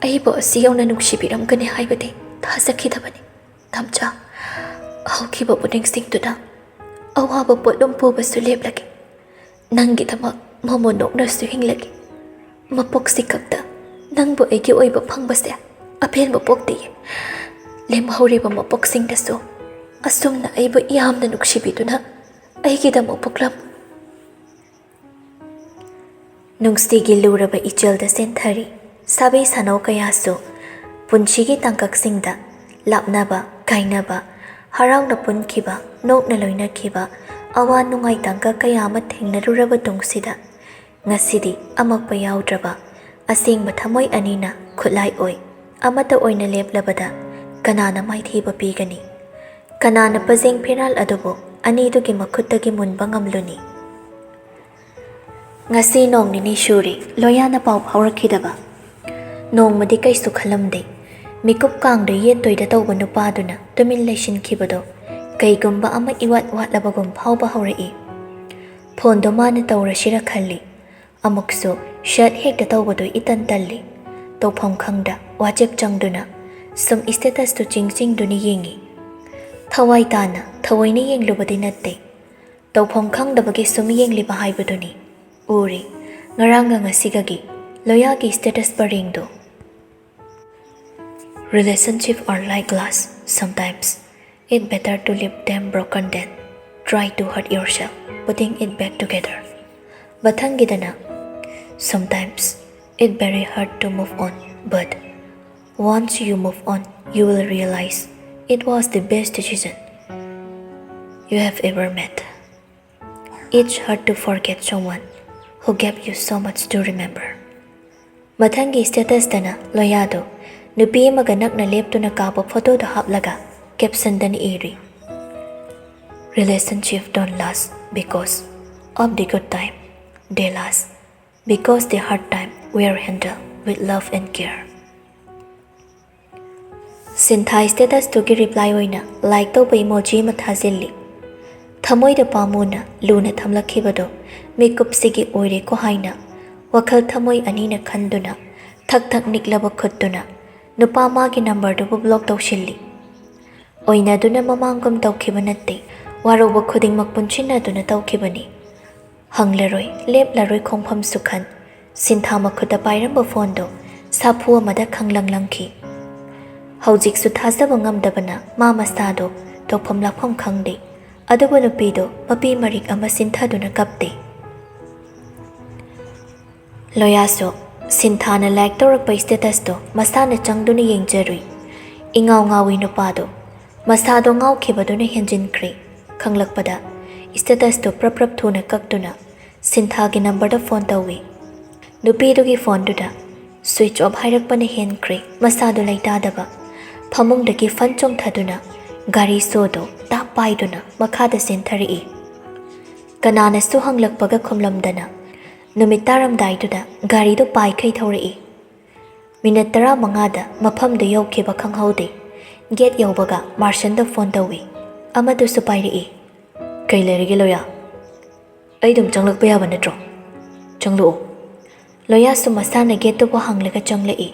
ꯑꯩꯕꯨ ꯑꯁꯤ ꯌꯧꯅ ꯅꯨꯡꯁꯤꯕꯤꯔꯝꯒꯅꯤ ꯍꯥꯏꯕꯗꯤ ꯊꯥꯖꯈꯤꯗꯕꯅꯤ꯫ ꯊꯝꯆꯥ, ꯍꯧꯈꯤꯕꯕꯨ ꯅꯤꯡꯁꯤꯡꯗꯨꯅ ꯑꯋꯥꯕ ꯄꯣꯠꯂꯨꯝ ꯄꯨꯕꯁꯨ ꯂꯦꯞꯂꯒꯦ꯫ ꯅꯪꯒꯤꯗꯃꯛ ꯃꯃꯣꯟ ꯅꯣꯛꯅꯁꯨ ꯍꯤꯡꯂꯒꯦ꯫ ꯃꯄꯣꯛꯁꯤ ꯈꯛꯇ ꯅꯪꯕꯨ ꯑꯩꯒꯤ ꯑꯣꯏꯕ ꯐꯪꯕꯁꯦ ꯑꯄꯦꯟꯕ ꯄꯣꯛꯇꯤꯌꯦ꯫ ꯂꯦꯝꯍꯧꯔꯤꯕ ꯃꯄꯣꯛꯁꯤꯡꯗꯁꯨ ꯑꯁꯨꯝꯅ ꯑꯩꯕꯨ ꯌꯥꯝꯅ ꯅꯨꯡꯁꯤꯕꯤꯗꯨꯅ ꯑꯩꯒꯤꯗꯃꯛ ꯄꯣꯛꯂꯝꯃꯨ꯫" ꯅꯨꯡꯁꯤꯒꯤ ꯂꯨꯔꯕ ꯏꯆꯦꯜꯗ ꯆꯦꯟꯊꯔꯤ ꯁꯥꯕꯤ ꯁꯥꯅꯧ ꯀꯌꯥꯁꯨ꯫ ꯄꯨꯟꯁꯤꯒꯤ ꯇꯥꯡꯀꯛꯁꯤꯡꯗ ꯂꯥꯞꯅꯕ, ꯀꯥꯏꯅꯕ, ꯍꯔꯥꯎꯅ ꯄꯨꯟꯈꯤꯕ, ꯅꯣꯛꯅ ꯂꯣꯏꯅꯈꯤꯕ, ꯑꯋꯥ ꯅꯨꯡꯉꯥꯏ ꯇꯥꯡꯀꯛ ꯀꯌꯥ ꯑꯃ ꯊꯦꯡꯅꯔꯨꯔꯕ ꯇꯨꯡꯁꯤꯗ, ꯉꯁꯤꯗꯤ ꯑꯃꯛꯄ ꯌꯥꯎꯗ꯭ꯔꯕ ꯑꯁꯦꯡꯕ ꯊꯃꯣꯏ ꯑꯅꯤꯅ ꯈꯨꯠꯂꯥꯏ ꯑꯣꯏ ꯑꯃꯠꯇ ꯑꯣꯏꯅ ꯂꯦꯞꯂꯕꯗ ꯀꯅꯥꯅ ꯃꯥꯏꯊꯤꯕ ꯄꯤꯒꯅꯤ? ꯀꯅꯥꯅ ꯄꯖꯦꯡ ꯐꯤꯔꯥꯜ ꯑꯗꯨꯕꯨ ꯑꯅꯤꯗꯨꯒꯤ ꯃꯈꯨꯠꯇꯒꯤ ꯃꯨꯟꯕ ꯉꯝꯂꯨꯅꯤ? ꯉꯁꯤ ꯅꯣꯡ ꯅꯤꯅꯤ ꯁꯨꯔꯦ ꯂꯣꯌꯥꯅ ꯄꯥꯎ ꯐꯥꯎꯔꯛꯈꯤꯗꯕ꯫ ꯅꯣꯡꯃꯗꯤ ꯀꯩꯁꯨ ꯈꯜꯂꯝꯗꯦ꯫ ꯃꯤꯀꯨꯞ ꯀꯥꯡꯗ ꯌꯦꯠꯇꯣꯏꯗ ꯇꯧꯕ ꯅꯨꯄꯥꯗꯨꯅ ꯇꯨꯃꯤꯟ ꯂꯩꯁꯤꯟꯈꯤꯕꯗꯣ ꯀꯩꯒꯨꯝꯕ ꯑꯃ ꯏꯋꯥꯠ ꯋꯥꯠꯂꯕꯒꯨꯝ ꯐꯥꯎꯕ ꯍꯧꯔꯛꯏ꯫ ꯐꯣꯟꯗꯣ ꯃꯥꯅ ꯇꯧꯔꯁꯤꯔ ꯈꯜꯂꯤ꯫ ꯑꯃꯨꯛꯁꯨ ꯁꯠ ꯍꯦꯛꯇ ꯇꯧꯕꯗꯣ ꯏꯇꯟ ꯇꯜꯂꯤ꯫ ꯇꯧꯐꯝ ꯈꯪꯗ ꯋꯥꯆꯦꯞ ꯆꯪꯗꯨꯅ ꯁꯨꯝ statusꯇꯨ ꯆꯤꯡ ꯆꯤꯡꯗꯨꯅ ꯌꯦꯡꯉꯤ꯫ ꯊꯋꯥꯏ ꯇꯥꯅ ꯊꯑꯣꯏꯅ ꯌꯦꯡꯂꯨꯕꯗꯤ ꯅꯠꯇꯦ꯫ ꯇꯧꯐꯝ ꯈꯪꯗꯕꯒꯤ ꯁꯨꯝ ꯌꯦꯡꯂꯤꯕ ꯍꯥꯏꯕꯗꯨꯅꯤ꯫ ꯎꯔꯤ, ꯉꯔꯥꯡꯒ ꯉꯁꯤꯒꯒꯤ ꯂꯣꯌꯥꯒꯤ status ꯄꯔꯦꯡꯗꯨ꯫ "Relationship are like glass. Sometimes it better to leave them broken than try to hurt yourself putting it back together." ꯃꯊꯪꯒꯤꯗꯅ, "Sometimes it very hard to move on, but once you move on, you will realize it was the best decision you have ever made. It's hard to forget someone who gave you so much to remember." ꯃꯊꯪꯒꯤ statusꯇꯅ ꯂꯣꯌꯥꯗꯣ ꯅꯨꯄꯤ ꯑꯃꯒ ꯅꯛꯅ ꯂꯦꯞꯇꯨꯅ ꯀꯥꯞꯄ ꯐꯣꯇꯣꯗꯣ ꯍꯥꯞꯂꯒ captionꯗꯅ ꯏꯔꯤ, "Relationship don't last because of the good time. They last because the hard time were handled with love and care." ꯁꯤꯟꯊꯥ statusꯇꯨꯒꯤ reply ꯑꯣꯏꯅ like ꯇꯧꯕ emoji ꯑꯃ ꯊꯥꯖꯤꯜꯂꯤ꯫ ꯊꯃꯣꯏꯗ ꯄꯥꯝꯃꯨꯅ ꯂꯨꯅ ꯊꯝꯂꯛꯈꯤꯕꯗꯣ ꯃꯤꯀꯨꯞꯁꯤꯒꯤ ꯑꯣꯏꯔꯦꯀꯣ ꯍꯥꯏꯅ ꯋꯥꯈꯜ ꯊꯃꯣꯏ ꯑꯅꯤꯅ ꯈꯟꯗꯨꯅ ꯊꯛ ꯊꯛ ꯅꯤꯛꯂꯕ ꯈꯨꯠꯇꯨꯅ ꯅꯨꯄꯥ ꯃꯥꯒꯤ ꯅꯝꯕꯔꯗꯨꯕꯨ ꯕ꯭ꯂꯣꯛ ꯇꯧꯁꯤꯜꯂꯤ꯫ ꯑꯣꯏꯅꯗꯨꯅ ꯃꯃꯥꯡꯒꯨꯝ ꯇꯧꯈꯤꯕ ꯅꯠꯇꯦ, ꯋꯥꯔꯧꯕ ꯈꯨꯗꯤꯡꯃꯛ ꯄꯨꯟꯁꯤꯟꯅꯗꯨꯅ ꯇꯧꯈꯤꯕꯅꯤ꯫ ꯍꯪꯂꯔꯣꯏ, ꯂꯦꯞꯂꯔꯣꯏ ꯈꯣꯡꯐꯝꯁꯨ ꯈꯟ꯫ ꯁꯤꯟꯊꯥ ꯃꯈꯨꯠꯇ ꯄꯥꯏꯔꯝꯕ ꯐꯣꯟꯗꯣ ꯁꯥꯐꯨ ꯑꯃꯗ ꯈꯪꯂꯪ ꯂꯪꯈꯤ꯫ ꯍꯧꯖꯤꯛꯁꯨ ꯊꯥꯖꯕ ꯉꯝꯗꯕꯅ ꯃꯥ ꯃꯁꯥꯗꯣ ꯇꯧꯐꯝ ꯂꯥꯛꯐꯝ ꯈꯪꯗꯦ꯫ ꯑꯗꯨꯕꯨ ꯅꯨꯄꯤꯗꯣ ꯃꯄꯤ ꯃꯔꯤꯛ ꯑꯃ ꯁꯤꯟꯊꯗꯨꯅ ꯀꯞꯇꯦ꯫ ꯂꯣꯌꯥꯁꯨ ꯁꯤꯟꯊꯥꯅ ꯂꯥꯏꯛ ꯇꯧꯔꯛꯄ ꯁ꯭ꯇꯦꯇꯁꯇꯣ ꯃꯁꯥꯅ ꯆꯪꯗꯨꯅ ꯌꯦꯡꯖꯔꯨꯏ꯫ ꯏꯉꯥꯎ ꯉꯥꯎꯏ ꯅꯨꯄꯥꯗꯣ꯫ ꯃꯁꯥꯗꯣ ꯉꯥꯎꯈꯤꯕꯗꯨꯅ ꯍꯦꯟꯖꯤꯟꯈ꯭ꯔꯦ꯫ ꯈꯪꯂꯛꯄꯗ ꯁ꯭ꯇꯦꯇꯁꯇꯣ ꯄ꯭ꯔꯞ ꯄ꯭ꯔꯞ ꯊꯨꯅ ꯀꯛꯇꯨꯅ ꯁꯤꯟꯊꯥꯒꯤ ꯅꯝꯕꯔꯗ ꯐꯣꯟ ꯇꯧꯏ꯫ ꯅꯨꯄꯤꯗꯨꯒꯤ ꯐꯣꯟꯗꯨꯗ ꯁ꯭ꯋꯤꯆ ꯑꯣꯐ ꯍꯥꯏꯔꯛꯄꯅ ꯍꯦꯟꯈ꯭ꯔꯦ ꯃꯁꯥꯗꯣ ꯂꯩꯇꯥꯗꯕ꯫ ꯐꯃꯨꯡꯗꯒꯤ ꯐꯟ ꯆꯣꯡꯊꯗꯨꯅ ꯒꯥꯔꯤ ꯁꯣꯗꯣ ꯇꯥꯞ ꯄꯥꯏꯗꯨꯅ ꯃꯈꯥꯗ ꯆꯦꯟꯊꯔꯛꯏ꯫ ꯀꯅꯥꯅꯁꯨ ꯍꯪꯂꯛꯄꯒ ꯈꯨꯝꯂꯝꯗꯅ ꯅꯨꯃꯤꯠ ꯇꯥꯔꯝꯗꯥꯏꯗꯨꯗ ꯒꯥꯔꯤꯗꯣ ꯄꯥꯏꯈꯩ ꯊꯧꯔꯛꯏ꯫ ꯃꯤꯅꯠ ꯇꯔꯥꯃꯉꯥꯗ ꯃꯐꯝꯗꯨ ꯌꯧꯈꯤꯕ ꯈꯪꯍꯧꯗꯦ꯫ ꯒꯦꯠ ꯌꯧꯕꯒ ꯃꯥꯔꯁꯟꯗ ꯐꯣꯟ ꯇꯧꯏ꯫ ꯑꯃꯗꯨꯁꯨ ꯄꯥꯏꯔꯛꯏ꯫ "ꯀꯩ ꯂꯩꯔꯒꯦ ꯂꯣꯌꯥ?" "ꯑꯩ ꯑꯗꯨꯝ ꯆꯪꯂꯛꯄ ꯌꯥꯕ ꯅꯠꯇ꯭ꯔꯣ?" "ꯆꯪꯂꯛꯑꯣ꯫" ꯂꯣꯌꯥꯁꯨ ꯃꯁꯥꯅ ꯒꯦꯠꯇꯨꯕꯨ ꯍꯥꯡꯂꯒ ꯆꯪꯂꯛꯏ꯫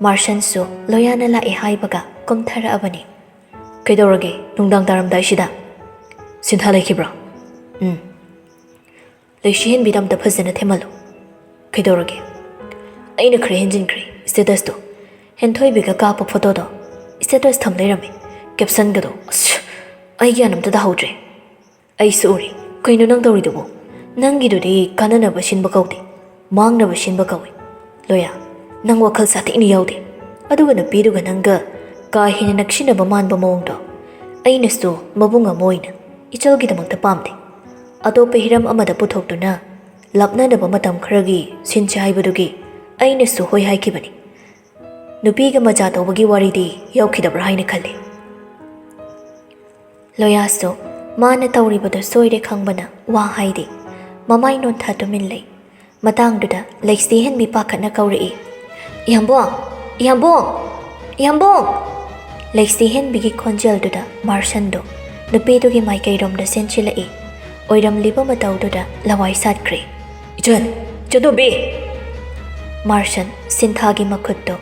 ꯃꯥꯔꯁꯟꯁꯨ ꯂꯣꯌꯥꯅ ꯂꯥꯛꯑꯦ ꯍꯥꯏꯕꯒ ꯀꯨꯝꯊꯔꯛꯑꯕꯅꯤ꯫ "ꯀꯩꯗꯧꯔꯒꯦ ꯅꯨꯡꯗꯥꯡ ꯇꯥꯔꯝꯗꯥꯏꯁꯤꯗ?" "ꯁꯤꯟꯊꯥ ꯂꯩꯈꯤꯕ꯭ꯔꯣ?" "ꯎꯝ꯫" "ꯂꯩꯁꯤ ꯍꯦꯟꯕꯤꯗ ꯑꯝꯇ ꯐꯖꯅ ꯊꯦꯝꯍꯜꯂꯨ꯫" "ꯀꯩꯗꯧꯔꯒꯦ?" "ꯑꯩꯅ ꯈꯔ ꯍꯦꯟꯖꯤꯟꯈ꯭ꯔꯦ ꯁ꯭ꯇꯦꯇꯁꯇꯣ꯫ ꯍꯦꯟꯊꯣꯏꯕꯤꯒ ꯀꯥꯞꯄ ꯐꯣꯇꯣꯗꯣ ꯁ꯭ꯇꯦꯇꯁ ꯊꯝ ꯂꯩꯔꯝꯃꯦ꯫ ꯀꯦꯞꯁꯟꯒꯗꯣ, ꯑꯁ, ꯑꯩ ꯒ꯭ꯌꯥꯟ ꯑꯝꯇ ꯇꯥꯍꯧꯗ꯭ꯔꯦ꯫" "ꯑꯩꯁꯨ ꯎꯔꯦ꯫ ꯀꯩꯅꯣ ꯅꯪ ꯇꯧꯔꯤꯗꯨꯕꯣ? ꯅꯪꯒꯤꯗꯨꯗꯤ ꯀꯥꯟꯅꯅꯕ ꯁꯤꯟꯕ ꯀꯧꯗꯦ, ꯃꯥꯡꯅꯕ ꯁꯤꯟꯕ ꯀꯧꯏ꯫ ꯂꯣꯌꯥ, ꯅꯪ ꯋꯥꯈꯜ ꯁꯥꯊꯤꯅ ꯌꯥꯎꯗꯦ꯫ ꯑꯗꯨꯒ ꯅꯨꯄꯤꯗꯨꯒ ꯅꯪꯒ ꯀꯥ ꯍꯦꯟꯅ ꯅꯛꯁꯤꯟꯅꯕ ꯃꯥꯟꯕ ꯃꯑꯣꯡꯗꯣ꯫ ꯑꯩꯅꯁꯨ ꯃꯕꯨꯡ ꯑꯃ ꯑꯣꯏꯅ ꯏꯆꯜꯒꯤꯗꯃꯛꯇ ꯄꯥꯝꯗꯦ꯫ ꯑꯇꯣꯞꯄ ꯍꯤꯔꯝ ꯑꯃꯗ ꯄꯨꯊꯣꯛꯇꯨꯅ ꯂꯥꯞꯅꯅꯕ ꯃꯇꯝ ꯈꯔꯒꯤ ꯁꯤꯟꯁꯦ ꯍꯥꯏꯕꯗꯨꯒꯤ ꯑꯩꯅꯁꯨ ꯍꯣꯏ ꯍꯥꯏꯈꯤꯕꯅꯤ꯫ ꯅꯨꯄꯤꯒ ꯃꯖꯥ ꯇꯧꯕꯒꯤ ꯋꯥꯔꯤꯗꯤ ꯌꯥꯎꯈꯤꯗꯕ꯭ꯔꯥ ꯍꯥꯏꯅ ꯈꯜꯂꯤ꯫" ꯂꯣꯌꯥꯁꯨ ꯃꯥꯅ ꯇꯧꯔꯤꯕꯗꯨ ꯁꯣꯏꯔꯦ ꯈꯪꯕꯅ ꯋꯥ ꯍꯥꯏꯗꯦ꯫ ꯃꯃꯥꯏ ꯅꯣꯟꯊ ꯇꯨꯃꯤꯟ ꯂꯩ꯫ ꯃꯇꯥꯡꯗꯨꯗ ꯂꯩꯁꯤ ꯍꯦꯟꯕꯤ ꯄꯥꯈꯠꯅ ꯀꯧꯔꯛꯏ, "ꯏꯌꯥꯝꯕꯣꯡ! ꯏꯌꯥꯝꯕꯣꯡ! ꯏꯌꯥꯝꯕꯣꯡ!" ꯂꯩꯁꯤ ꯍꯦꯟꯕꯤꯒꯤ ꯈꯣꯟꯖꯦꯜꯗꯨꯗ ꯃꯥꯔꯁꯟꯗꯣ ꯅꯨꯄꯤꯗꯨꯒꯤ ꯃꯥꯏꯀꯩꯔꯣꯝꯗ ꯆꯦꯟꯁꯤꯜꯂꯛꯏ꯫ ꯑꯣꯏꯔꯝꯂꯤꯕ ꯃꯇꯧꯗꯨꯗ ꯂꯋꯥꯏ ꯁꯥꯠꯈ꯭ꯔꯦ꯫ "ꯏꯆꯟ, ꯏꯆꯟꯇꯣꯝꯕꯤ!" ꯃꯥꯔꯁꯟ ꯁꯤꯟꯊꯥꯒꯤ ꯃꯈꯨꯠꯇꯣ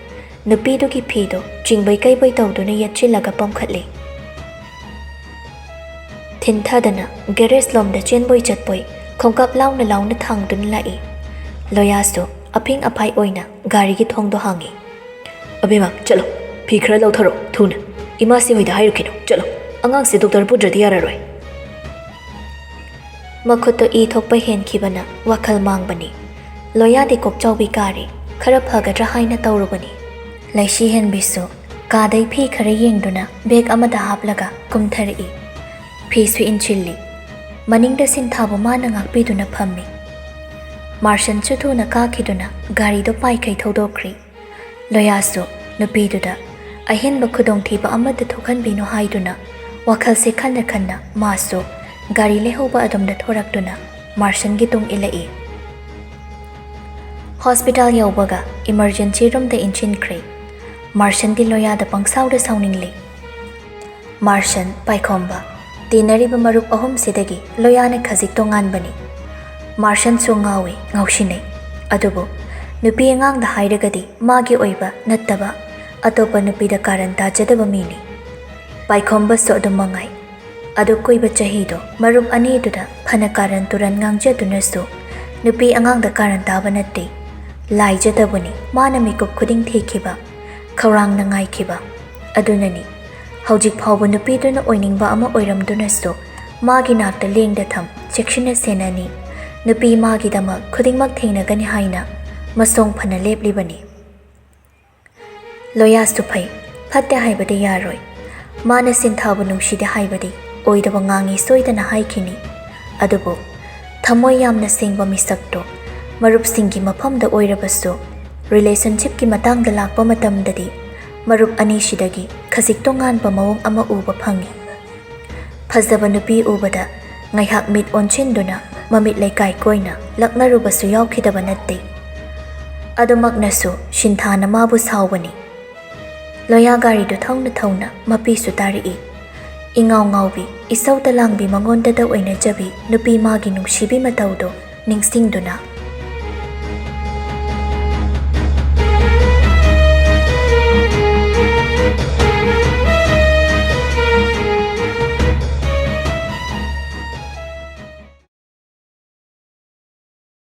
ꯅꯨꯄꯤꯗꯨꯒꯤ ꯐꯤꯗꯣ ꯆꯤꯡꯕꯩ ꯀꯩꯕꯩ ꯇꯧꯗꯨꯅ ꯌꯦꯠꯁꯤꯜꯂꯒ ꯄꯝꯈꯠꯂꯤ꯫ ꯊꯤꯟꯊꯗꯅ ꯒꯦꯔꯦꯖ ꯂꯣꯝꯗ ꯆꯦꯟꯕꯣꯏ ꯆꯠꯄꯣꯏ ꯈꯣꯡꯀꯥꯞ ꯂꯥꯎꯅ ꯂꯥꯎꯅ ꯊꯥꯡꯗꯨꯅ ꯂꯥꯛꯏ꯫ ꯂꯣꯌꯥꯁꯨ ꯑꯐꯤꯡ ꯑꯐꯥꯏ ꯑꯣꯏꯅ ꯒꯥꯔꯤꯒꯤ ꯊꯣꯡꯗꯣ ꯍꯥꯡꯉꯤ꯫ "ꯑꯕꯦꯝꯃ, ꯆꯠꯂꯣ, ꯐꯤ ꯈꯔ ꯂꯧꯊꯔꯣ ꯊꯨꯅ꯫ ꯏꯃꯥꯁꯤ ꯍꯣꯏꯗ ꯍꯥꯏꯔꯨꯈꯤꯅꯣ, ꯆꯠꯂꯣ꯫ ꯑꯉꯥꯡꯁꯦ ꯗꯣꯛꯇꯔ ꯄꯨꯗ꯭ꯔꯗꯤ ꯌꯥꯔꯔꯣꯏ꯫" ꯃꯈꯨꯠꯇꯣ ꯏ ꯊꯣꯛꯄ ꯍꯦꯟꯈꯤꯕꯅ ꯋꯥꯈꯜ ꯃꯥꯡꯕꯅꯤ꯫ ꯂꯣꯌꯥꯗꯤ ꯀꯣꯛꯆꯥꯎꯕꯤ ꯀꯥꯔꯦ, ꯈꯔ ꯐꯒꯗ꯭ꯔꯥ ꯍꯥꯏꯅ ꯇꯧꯔꯨꯕꯅꯤ꯫ ꯂꯩꯁꯤ ꯍꯦꯟꯕꯤꯁꯨ ꯀꯥꯗꯩ ꯐꯤ ꯈꯔ ꯌꯦꯡꯗꯨꯅ ꯕꯦꯒ ꯑꯃꯗ ꯍꯥꯞꯂꯒ ꯀꯨꯝꯊꯔꯛꯏ꯫ ꯐꯤꯁꯨ ꯏꯟꯁꯤꯜꯂꯤ꯫ ꯃꯅꯤꯡꯗ ꯁꯤꯟꯊꯥꯕꯨ ꯃꯥꯅ ꯉꯥꯛꯄꯤꯗꯨꯅ ꯐꯝꯃꯤ꯫ ꯃꯥꯔꯁꯟꯁꯨ ꯊꯨꯅ ꯀꯥꯈꯤꯗꯨꯅ ꯒꯥꯔꯤꯗꯣ ꯄꯥꯏꯈꯩ ꯊꯧꯗꯣꯛꯈ꯭ꯔꯤ꯫ ꯂꯣꯌꯥꯁꯨ ꯅꯨꯄꯤꯗꯨꯗ ꯑꯍꯦꯟꯕ ꯈꯨꯗꯣꯡꯊꯤꯕ ꯑꯃꯠꯇ ꯊꯣꯛꯍꯟꯕꯤꯅꯨ ꯍꯥꯏꯗꯨꯅ ꯋꯥꯈꯜꯁꯦ ꯈꯟꯅ ꯈꯟꯅ ꯃꯥꯁꯨ ꯒꯥꯔꯤ ꯂꯩꯍꯧꯕ ꯑꯗꯣꯝꯗ ꯊꯣꯔꯛꯇꯨꯅ ꯃꯥꯔꯁꯟꯒꯤ ꯇꯨꯡ ꯏꯜꯂꯛꯏ꯫ ꯍꯣꯁꯄꯤꯇꯥꯜ ꯌꯧꯕꯒ ꯏꯃꯔꯖꯦꯟꯁꯤ ꯔꯨꯝꯗ ꯏꯟꯁꯤꯟꯈ꯭ꯔꯦ꯫ ꯃꯥꯔꯁꯟꯗꯤ ꯂꯣꯌꯥꯗ ꯄꯪꯁꯥꯎꯗ ꯁꯥꯎꯅꯤꯡꯂꯤ꯫ ꯃꯥꯔꯁꯟ, ꯄꯥꯏꯈꯣꯝꯕ, ꯇꯤꯟꯅꯔꯤꯕ ꯃꯔꯨꯞ ꯑꯍꯨꯝꯁꯤꯗꯒꯤ ꯂꯣꯌꯥꯅ ꯈꯖꯤꯛ ꯇꯣꯉꯥꯟꯕꯅꯤ꯫ ꯃꯥꯔꯁꯟꯁꯨ ꯉꯥꯎꯏ, ꯉꯥꯎꯁꯤꯟꯅꯩ꯫ ꯑꯗꯨꯕꯨ ꯅꯨꯄꯤ ꯑꯉꯥꯡꯗ ꯍꯥꯏꯔꯒꯗꯤ ꯃꯥꯒꯤ ꯑꯣꯏꯕ ꯅꯠꯇꯕ ꯑꯇꯣꯞꯄ ꯅꯨꯄꯤꯗ ꯀꯥꯔꯟ ꯇꯥꯖꯗꯕ ꯃꯤꯅꯤ꯫ ꯄꯥꯏꯈꯣꯝꯕꯁꯨ ꯑꯗꯨꯝ ꯃꯉꯥꯏ꯫ ꯑꯗꯨ ꯀꯨꯏꯕ ꯆꯍꯤꯗꯣ ꯃꯔꯨꯞ ꯑꯅꯤꯗꯨꯗ ꯐꯅ ꯀꯥꯔꯟ ꯇꯨꯔꯟ ꯉꯥꯡꯖꯗꯨꯅꯁꯨ ꯅꯨꯄꯤ ꯑꯉꯥꯡꯗ ꯀꯥꯔꯟ ꯇꯥꯕ ꯅꯠꯇꯦ꯫ ꯂꯥꯏꯖꯗꯕꯅꯤ ꯃꯥꯅ ꯃꯤꯀꯨꯞ ꯈꯨꯗꯤꯡ ꯊꯦꯛꯈꯤꯕ, ꯈꯧꯔꯥꯡꯅ ꯉꯥꯏꯈꯤꯕ꯫ ꯑꯗꯨꯅꯅꯤ ꯍꯧꯖꯤꯛ ꯐꯥꯎꯕ ꯅꯨꯄꯤꯗꯨꯅ ꯑꯣꯏꯅꯤꯡꯕ ꯑꯃ ꯑꯣꯏꯔꯝꯗꯨꯅꯁꯨ ꯃꯥꯒꯤ ꯅꯥꯛꯇ ꯂꯦꯡꯗ ꯊꯝ, ꯆꯦꯛꯁꯤꯟꯅ ꯁꯦꯟꯅꯅꯤ꯫ ꯅꯨꯄꯤ ꯃꯥꯒꯤꯗꯃꯛ ꯈꯨꯗꯤꯡꯃꯛ ꯊꯦꯡꯅꯒꯅꯤ ꯍꯥꯏꯅ ꯃꯁꯣꯡ ꯐꯅ ꯂꯦꯞꯂꯤꯕꯅꯤ꯫ ꯂꯣꯌꯥꯁꯨ ꯐꯩ, ꯐꯠꯇꯦ ꯍꯥꯏꯕꯗꯤ ꯌꯥꯔꯣꯏ꯫ ꯃꯥꯅ ꯁꯤꯟꯊꯥꯕꯨ ꯅꯨꯡꯁꯤꯗꯦ ꯍꯥꯏꯕꯗꯤ ꯑꯣꯏꯗꯕ ꯉꯥꯡꯉꯤ ꯁꯣꯏꯗꯅ ꯍꯥꯏꯈꯤꯅꯤ꯫ ꯑꯗꯨꯕꯨ ꯊꯃꯣꯏ ꯌꯥꯝꯅ ꯁꯦꯡꯕ ꯃꯤꯁꯛꯇꯣ ꯃꯔꯨꯞꯁꯤꯡꯒꯤ ꯃꯐꯝꯗ ꯑꯣꯏꯔꯕꯁꯨ, ꯔꯤꯂꯦꯁꯟꯁꯤꯞꯀꯤ ꯃꯇꯥꯡꯗ ꯂꯥꯛꯄ ꯃꯇꯝꯗꯗꯤ ꯃꯔꯨꯞ ꯑꯅꯤꯁꯤꯗꯒꯤ ꯈꯖꯤꯛ ꯇꯣꯉꯥꯟꯕ ꯃꯑꯣꯡ ꯑꯃ ꯎꯕ ꯐꯪꯉꯤ꯫ ꯐꯖꯕ ꯅꯨꯄꯤ ꯎꯕꯗ ꯉꯥꯏꯍꯥꯛ ꯃꯤꯠ ꯑꯣꯟꯁꯤꯟꯗꯨꯅ ꯃꯃꯤꯠ ꯂꯩꯀꯥꯏ ꯀꯣꯏꯅ ꯂꯛꯅꯔꯨꯕꯁꯨ ꯌꯥꯎꯈꯤꯗꯕ ꯅꯠꯇꯦ꯫ ꯑꯗꯨꯃꯛꯅꯁꯨ ꯁꯤꯟꯊꯥꯅ ꯃꯥꯕꯨ ꯁꯥꯎꯕꯅꯤ꯫ ꯂꯣꯌꯥ ꯒꯥꯔꯤꯗꯨ ꯊꯧꯅ ꯊꯧꯅ ꯃꯄꯤꯁꯨ ꯇꯥꯔꯛꯏ꯫ ꯏꯉꯥꯎ ꯉꯥꯎꯕꯤ, ꯏꯁꯧꯇ ꯂꯥꯡꯕꯤ, ꯃꯉꯣꯟꯗꯇ ꯑꯣꯏꯅꯖꯕꯤ ꯅꯨꯄꯤ ꯃꯥꯒꯤ ꯅꯨꯡꯁꯤꯕꯤ ꯃꯇꯧꯗꯣ ꯅꯤꯡꯁꯤꯡꯗꯨꯅ